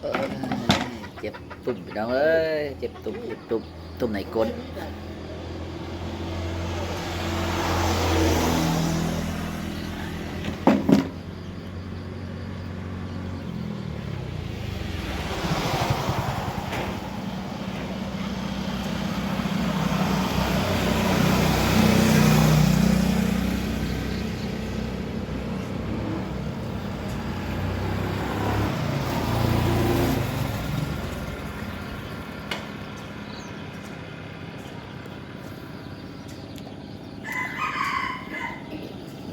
ເອີຍ ເຈັບຕຸ່ມ ພີ່ນ້ອງເອີຍ ເຈັບຕຸ່ມ ເຈັບຕຸ່ມ ຕຸ່ມໃນກົ້ນ.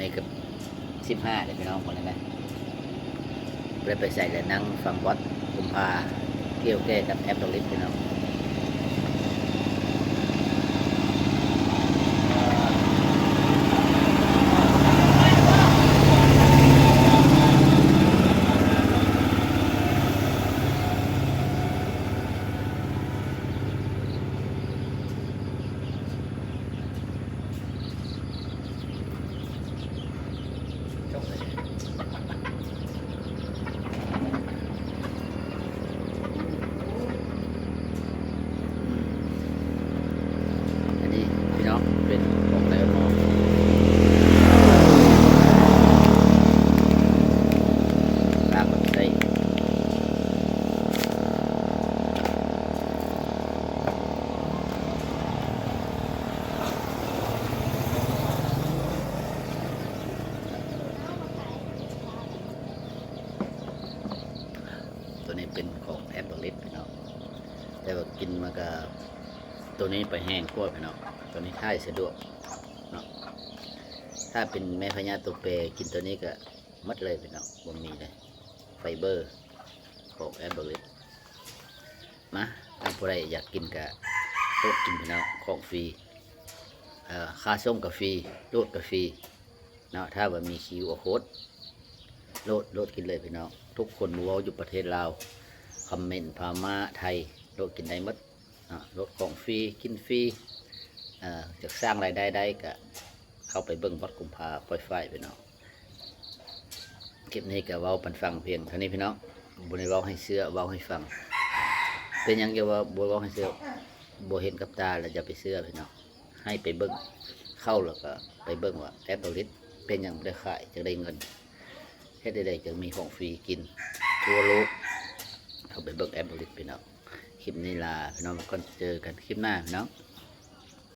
ນີ້ກໍສິບຫ້າເດ້ພີ່ນ້ອງ ຄົນນັ້ນນະ ບໍ່ໄດ້ໄປໃສແລ້ວ ນັ່ງຟັງບອດກຸມພາກ່ຽວແກ່ກັບແອັບດອລິດພີ່ນ້ອງ. ອັນນີ້ພີ່ນ້ອງ ເປັນຂອງໄດມອນ ລາກໄປໃສ່. ໂຕນີ້ເປັນຂອງແອັບດອລິດພີ່ນ້ອງ ແຕ່ວ່າກິນມາກະ ໂຕນີ້ໄປແຮງກວ່າພີ່ນ້ອງ ໂຕນີ້ຖ່າຍສະດວກເນາະ. ຖ້າເປັນແມ່ພະຍາດໂຕແປ ກິນໂຕນີ້ກະໝົດເລີຍພີ່ນ້ອງ ບໍ່ມີເລີຍ ໄຟເບີຂອງແອັບດອລິດ. ມາ ຖ້າຜູ້ໃດຢາກກິນກະໂລດກິນພີ່ນ້ອງ ຂອງຟຣີ ເອີ ຄ່າສົ່ງກະຟຣີ ໂລດກະຟຣີເນາະ. ຖ້າວ່າມີຄິວອາໂຄດ ໂລດ ໂລດກິນເລີຍພີ່ນ້ອງ. ທຸກຄົນບໍ່ເວົ້າຢູ່ປະເທດລາວ ຄອມເມັນພະມ້າ ໄທ ໂລດກິນໄດ້ໝົດເນາະ ໂລດຂອງຟຣີ ກິນຟຣີ. ເອີ ຢາກສ້າງລາຍໄດ້ໄດ້ກະເຂົ້າໄປເບິ່ງບອດກຸມພາ ປ່ອຍຝ້າຍພີ່ນ້ອງ. ຄລິບນີ້ກໍເວົ້າປັນຟັງພຽງເທົ່ານີ້ພີ່ນ້ອງ ບໍ່ໄດ້ເວົ້າໃຫ້ເຊື່ອ ເວົ້າໃຫ້ຟັງ. ເປັນຫຍັງຈະວ່າບໍ່ເວົ້າໃຫ້ເຊື່ອ ບໍ່ເຫັນກັບຕາແລ້ວຢ່າໄປເຊື່ອພີ່ນ້ອງ ໃຫ້ໄປເບິ່ງເຂົ້າ ແລ້ວກໍໄປເບິ່ງວ່າແອັບດອລິດເປັນຫຍັງບໍ່ໄດ້ຂາຍ ຈັ່ງໄດ້ເງິນ ເຮັດໃດໆຈັ່ງມີຂອງຟຣີກິນທົ່ວໂລກ. ເຂົ້າໄປເບິ່ງແອັບດອລິດພີ່ນ້ອງ. ຄລິບນີ້ລາພີ່ນ້ອງໄປກ່ອນ ເຈີກັນຄລິບໜ້າພີ່ນ້ອງ.